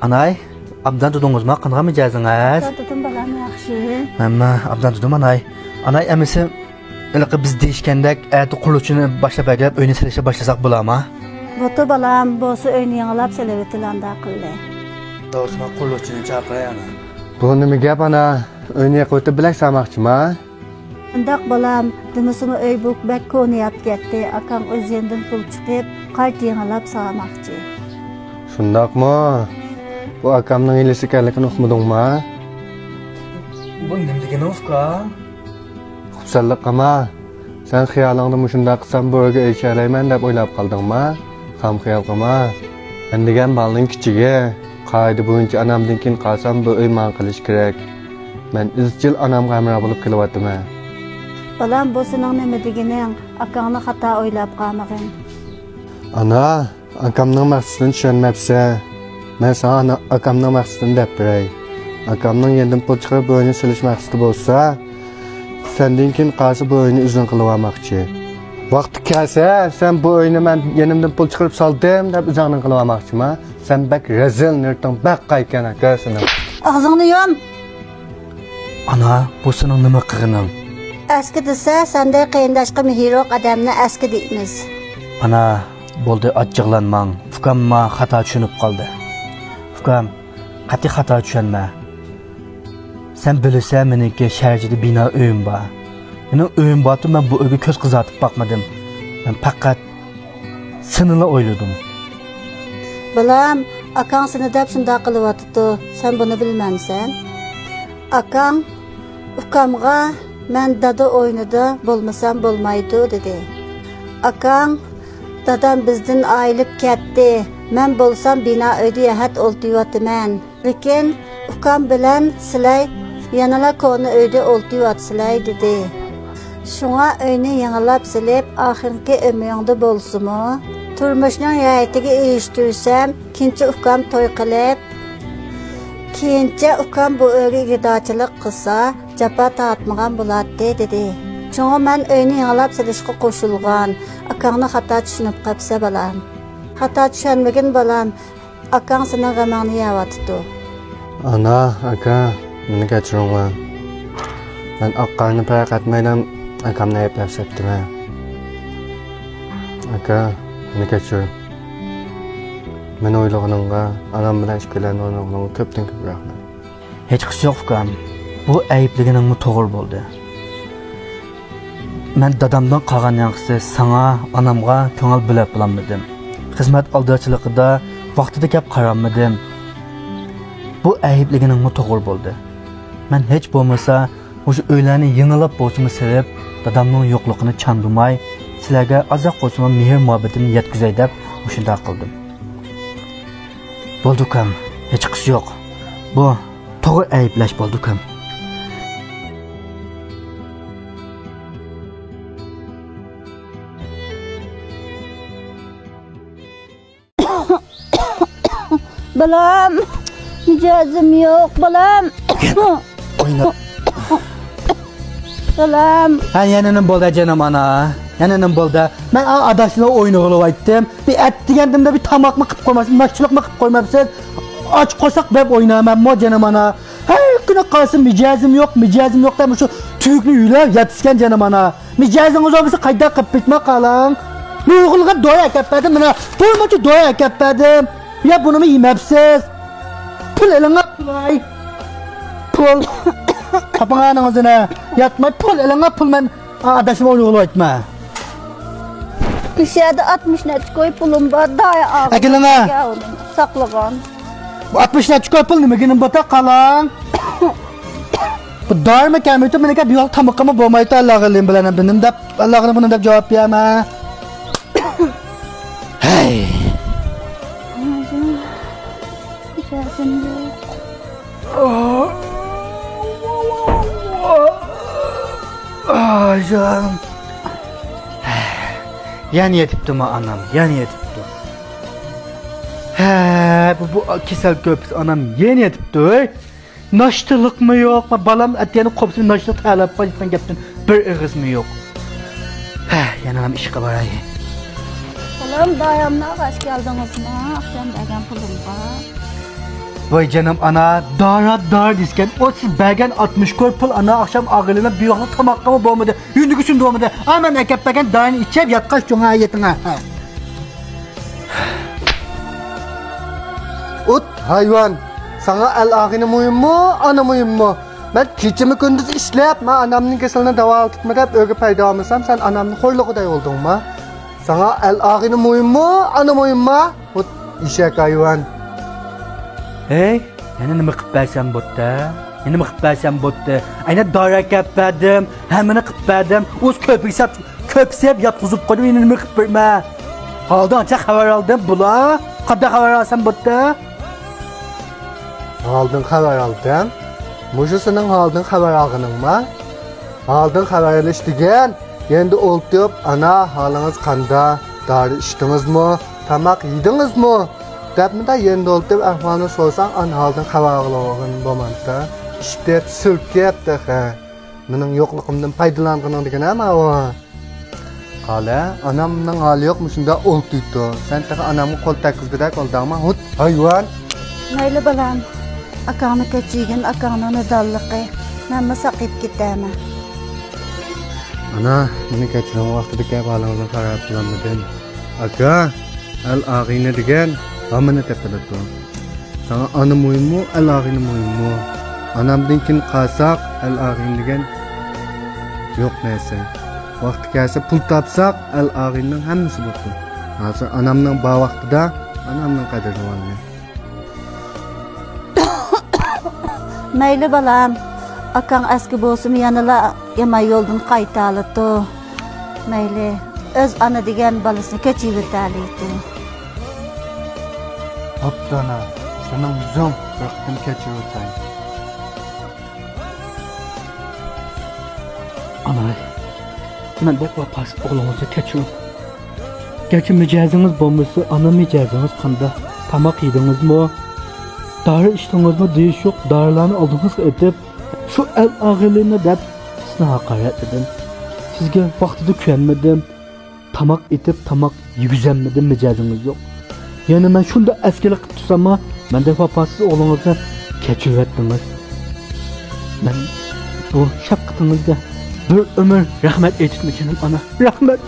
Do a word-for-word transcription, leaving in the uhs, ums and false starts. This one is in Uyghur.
ئاناي، ئابدان تۇردىڭىزما؟ قانداق مىجەزىڭىز؟ ئابدان تۇردۇم، بالام، ياخشى. مەنمۇ ئابدان تۇردۇم، ئاناي. ئاناي، ئەمىسە ھېلىقى بىز دېيىشكەندەك، ئەتە قۇرۇلۇشچىنى باشلاپ ئەكېلىپ، ئۆينى سېلىشقا باشلىساق بولامۇ؟ بوپتۇ، بالام، بولسا ئۆينى يېڭىلاپ سېلىۋېتىلى، ئانداق قىلدى. توغرىسى، مەن قۇرۇلۇشچىنى چاقىراي، ئانا. بۇ نېمە گەپ، ئانا؟ ئۆينى يېقىۋېتىپ بۆلەك سالماقچىما؟ ئۇنداق، بالام، دېمىسىمۇ ئۆي بۇ بەك كونىياپ كەتتى. ئاكاڭ ئۆزى يېنىدىن پۇل چىقىپ، قايتا يېڭىلاپ سالماقچى. شۇنداقمۇ؟ بۇ ئاكامنىڭ ھىيلىسى ئىكەنلىكىنى ئۇقمىدىڭما؟ بۇ نېمە دېگىنىڭ، ئۇكام؟ خۇپسەنلىك قىلما. سەن خىيالىڭدا مۇشۇنداق قىلسام بۇ ئۆيگە ئېرىشەلەيمەن دەپ ئويلاپ قالدىڭما؟ خام خىيال قىلما. مەن دېگەن بالىنىڭ كىچىكى. قائىدە بويىچە ئانامدىن كېيىن قالسام بۇ ئۆي ماڭا قېلىشى كېرەك. مەن ئىزچىل ئانامغا ھەمراھ بولۇپ كېلىۋاتىمەن. بالام، بۇ سېنىڭ نېمە دېگىنىڭ؟ ئاكاڭنى خاتا ئويلاپ قالمىغىن. ئانا، ئاكامنىڭ مەقسىتىنى چۈشەنمەپسەن. مەن ساڭا ئانا-، ئاكامنىڭ مەقسىتىنى دەپ بېرەي. ئاكامنىڭ يېنىدىن پۇل چىقىرىپ بۇ ئۆينى سېلىش مەقسىتى بولسا، سەندىن كېيىن قالسا بۇ ئۆينى ئۆزۈڭ قىلىۋالماقچى. ۋاقتى كەلسە، سەن بۇ ئۆينى مەن يېنىمدىن پۇل چىقىرىپ سالدىم دەپ ئۆزۈڭنىڭ قىلىۋالماقچىما؟ سەن بەك رەزىل، نىرتىڭ بەك قايكەن ئاكا سېنىڭ. ئاغزىڭنى يۇم! ئانا، بۇ سېنىڭ نېمە قىلغىنىڭ؟ ئەسكى دېسە، سەندەك قېرىنداشقا مېھرى يوق ئادەمنى ئەسكى دەيمىز. ئانا، بولدى، ئاچچىقلانماڭ. ئۇكام ماڭا خاتا چۈشىنىپ قالدى. ئۇكام، قەتئىي خاتا چۈشەنمە. سەن بىلىسەن، مېنىڭكى شەھەر ئىچىدە بىنا ئۆيۈم بار. مېنىڭ ئۆيۈم بارتۇ، مەن بۇ ئۆيگە كۆز قىزارتىپ باقمىدىم. مەن پەقەت سېنىلا ئويلىدىم. بالام، ئاكاڭ سېنى دەپ شۇنداق قىلىۋاتىدۇ، سەن بۇنى بىلمەمسەن؟ ئاكاڭ ئۇكامغا، «مەن دادا ئوينىدا بولمىسام بولمايدۇ» دېدى. ئاكاڭ، «دادام بىزدىن ئايرىلىپ كەتتى، مەن بولسام بىنا ئۆيدە ياھەت ئولتۇرۇۋاتىمەن. لېكىن ئۇكام بىلەن سىلەر يەنىلا كونا ئۆيدە ئولتۇرۇۋاتىسىلەر» دېدى. «شۇڭا ئۆينى يېڭىلاپ سېلىپ، ئاخىرقى ئۆمرۈڭدە بولسىمۇ، تۇرمۇشنىڭ راھىتىگە ئېرىشتۈرسەم، كېيىنچە ئۇكام توي قىلىپ، كېيىنچە ئۇكام بۇ ئۆيگە ئىگىدارچىلىق قىلسا، جاپا تارتمىغان بولاتتى» دېدى. «شۇڭا مەن ئۆينى يېڭىلاپ سېلىشقا قوشۇلغان. ئاكاڭنى خاتا چۈشىنىپ قاپسەن، بالام. خاتا چۈشەنمىگىن، بالام. ئاكاڭ سېنىڭ غېمىڭنى يەۋاتىدۇ.» ئانا، ئاكا، مېنى كەچۈرۈڭلار. مەن ئاق-قارىنى پەرق ئەتمەيلا ئاكامنى ئەيىبلەپ سەپتىمەن. ئاكا، مېنى كەچۈر. مېنى ئويلىغىنىڭغا، ئانام بىلەن ئىككىلەننى ئويلىغىنىڭغا كۆپتىن كۆپ رەھمەت. ھېچقىسى يوق، ئۇكام. بۇ ئەيىبلىگىنىڭمۇ توغرا بولدى. مەن دادامدىن قالغان ياڭىقسىز ساڭا، ئانامغا كۆڭۈل بۆلەپ بولالمىدىم. خىزمەت ئالدىراشچىلىقىدا ۋاقتىدا كەپ قارالمىدىم. بۇ ئەيىبلىگىنىڭمۇ توغرا بولدى. مەن ھېچ بولمىسا مۇشۇ ئۆيلەرنى يېڭىلاپ بولسىمۇ سېلىپ، دادامنىڭ يوقلۇقىنى چاندۇرماي، سىلەرگە ئازراق بولسىمۇ مېھىر-مۇھەببىتىمنى يەتكۈزەي دەپ مۇشۇنداق قىلدىم. بولدى ئۇكام، ھېچقىسى يوق. بۇ توغرا ئەيىبلەش بولدى ئۇكام. بالام، مىجەزىم يوق، بالام. ئويناپ. بالام. ھە، يەنە نېمە بولدى، جېنىم ئانا؟ يەنە نېمە بولدى؟ مەن ئا-، ئاداش بىلەن ئوينىغىلى ئېيتتىم. بىر ئەت دېگەندىمدە بىر تاماقمۇ قىلىپ قويمايسىز، ناشتىلىقمۇ قىلىپ قويمايسىز. ئاچ قورساق بېرىپ ئوينايمەنمۇ، جېنىم ئانا؟ ھەر كۈنى قالسا مىجەزىم يوق، مىجەزىم يوق دەپ مۇشۇ تۈگۈكنى يۆلەپ ياتىسىكەن، جېنىم ئانا. مىجەزىڭىز بولمىسا قايتا قىلىپ بېرىمەن قالاڭ. نۇرغۇنلىغان دويا ئەكەپ بەردىم، مانا بىر مۇنچە دويا ئەكەپ بەردىم. يا بۇنىمۇ يېمەپسىز. پۇل ئېلىڭا، پۇل. پۇل. تاپىڭ ئانىڭىزنى. ياتماي پۇل ئېلىڭا، پۇل. مەن ئاداشنى ئوينىغىلى ئېيتمە. مۇشۇ يەردە ئاتمىش نەچچە كوي پۇلۇم بار، دايا ئاغزىم. ئەكېلىڭە. ساقلىغان. بۇ ئاتمىش نەچچە كوي پۇل نېمىگە بولدى قالاڭ؟ بۇ دارىمۇ كەلمەيتتى، مېنىڭكى بۇ يوق تامىقىمۇ بولمايتتى، ئاللاغا لېم بىلەن بىنىم دەپ، ئاللاغا بۇنىم دەپ جاۋاب بېرەمەن. ھەي. ئايجان. يەنە يېتىپتىمۇ ئانام، يەنە يېتىپتۇ. ھە، بۇ، بۇ كېسەل كۆرپىسى ئانام يەنە يېتىپتۇ. ناشتىلىقمۇ يوق. ما بالام ئەتىگەندە قوپسىمۇ ناشتىلىق تەييارلاپ قويۇشقان گەپتىن بىر ئېغىزمۇ يوق. ھە، يەنە ئىشقا باراي. بالام، دايامنى ئاغاچ كەلدىڭىزمۇ؟ ئاخشام بەرگەن پۇلۇمغا. ۋاي جېنىم ئانا، دارا دارا دېسىكەن، ئۇ سىز بەرگەن ئاتمىش كور پۇل ئانا ئاخشام ئاغىلىنىڭ بىر ۋاقىتلىق تاماققىمۇ بولمىدى، يۈندىگۈسىمۇ بولمىدى. ئا، مەن ئەكەپ بەرگەن دارىنى ئىچىپ ياتقاچ چوڭايە يېتىڭە. ھە. ئۇت ھايۋان، ساڭا ئەل ئاغىنە مۇھىممۇ، ئانا مۇھىممۇ؟ مەن كېچىمۇ كۈندۈز ئىشلەپ، مەن ئانامنىڭ كېسىلىنى داۋالىتىپمۇ دەپ ئۆيگە پەيدا ئالمىسام، سەن ئانامنى خورلىغۇدەك بولدۇڭما؟ ساڭا ئەل ئاغىنە مۇھىممۇ، ئانا مۇھىمما؟ ھۇت، ئېشەك ھايۋان. ھەي، يەنە نېمە قىلىپ بەرسەم بوپتۇ؟ يەنە نېمە قىلىپ بەرسەم بوپتۇ؟ ئەنە دارا ئەكەپ بەردىم، ھەممىنى قىلىپ بەردىم. ئۇز كۆپۈكسەپ، كۆپسەپ ياتقۇزۇپ قويدۇم، يەنە نېمە قىلىپ بېرىمەن؟ ھالدىن ئانچە خەۋەر ئالدىم، بۇلا. قانداق خەۋەر ئالسام بوپتۇ؟ ھالدىن خەۋەر ئالدىڭ؟ مۇشۇ سېنىڭ ھالدىن خەۋەر ئالغىنىڭما؟ ھالدىن خەۋەر ئېلىش دېگەن، يېنىدا ئولتۇرۇپ، ئانا، ھالىڭىز قاندا؟ دارى ئىچتىڭىزمۇ؟ تاماق يېدىڭىزمۇ؟ دەپ مۇنداق يېنىدا ئولتۇرۇپ ئەھۋالنى سورىساڭ، ئانا ھالدىن خەۋەر ئالغىلى بولغىنى بولمامدۇ؟ ئىشتە سۈركەپ تېخى. مېنىڭ يوقلۇقۇمدىن پايدىلانغىنىڭ دېگىنە ماۋۇ. قالە، ئانامنىڭ ھالى يوق، مۇشۇنداق ئولتۇرۇپتۇ. سەن تېخى ئانامغا قول تەگكۈزگۈدەك بولدۇڭما؟ ھۇت، ھايۋان! مەيلى، بالام. ئاكاڭنى كەچۈرگىن، ئاكاڭنىڭ نادانلىقى. مەنمۇ ساقىيىپ كېتەمەن. ئانا، مېنى كەچۈرۈڭ، ۋاقتىدا كەپ ھالىڭىزنى خاراب قىلالمىدىم. ئاكا، ئەل ئاغىنە دېگەن ھاممىنى تېپىلىدۇ. ساڭا ئانا مۇھىممۇ، ئەل ئاغىنە مۇھىممۇ؟ ئانامدىن كېيىن قالساق، ئەل ئاغىنە دېگەن يوق نەرسە. ۋاقتى كەلسە پۇل تاپساق، ئەل ئاغىنىنىڭ ھەممىسى بولىدۇ. ھازىر ئانامنىڭ بار ۋاقتىدا ئانامنىڭ قەدرىنى بىلىمەن. مەيلى، بالام، ئاكاڭ ئەسكى بولسىمۇ يەنىلا يامان يولدىن قايتالىدۇ. مەيلى، ئۆز ئانا دېگەن بالىسىنى كەچۈرۈۋېتەلەيدۇ. بوپتۇ ئانا، سېنىڭ يۈزۈڭ بىر قېتىم كەچۈرۈۋېتەي. ئاناي، مەندەك ۋاپاسىز ئوغلىڭىزنى كەچۈرۈڭ. گەرچە مىجەزىڭىز بولمىسا، ئانا مىجەزىڭىز قانداق؟ تاماق يېدىڭىزمۇ؟ دارى ئىچتىڭىزمۇ دېيىش يوق، دارىلارنى ئالدىڭىزغا ئېتىپ، شۇ ئەل ئاغىنە دەپ سىزنى ھاقارەتلىدىم. سىزگە ۋاقتىدا كۆيەنمىدىم. تاماق ئېتىپ، تاماق يېگۈزەلمىدىم، مىجەزىڭىز يوق. يەنە مەن شۇنداق ئەسكىلىك قىلىپ تۇرساممۇ، مەندەك ۋاپاسىز ئوغلىڭىزنى كەچۈرۈۋەتتىڭىز. مەن بۇ شەپقىتىڭىزگە بىر ئۆمۈر رەھمەت ئېيتىمەن جېنىم ئانا. رەھمەت.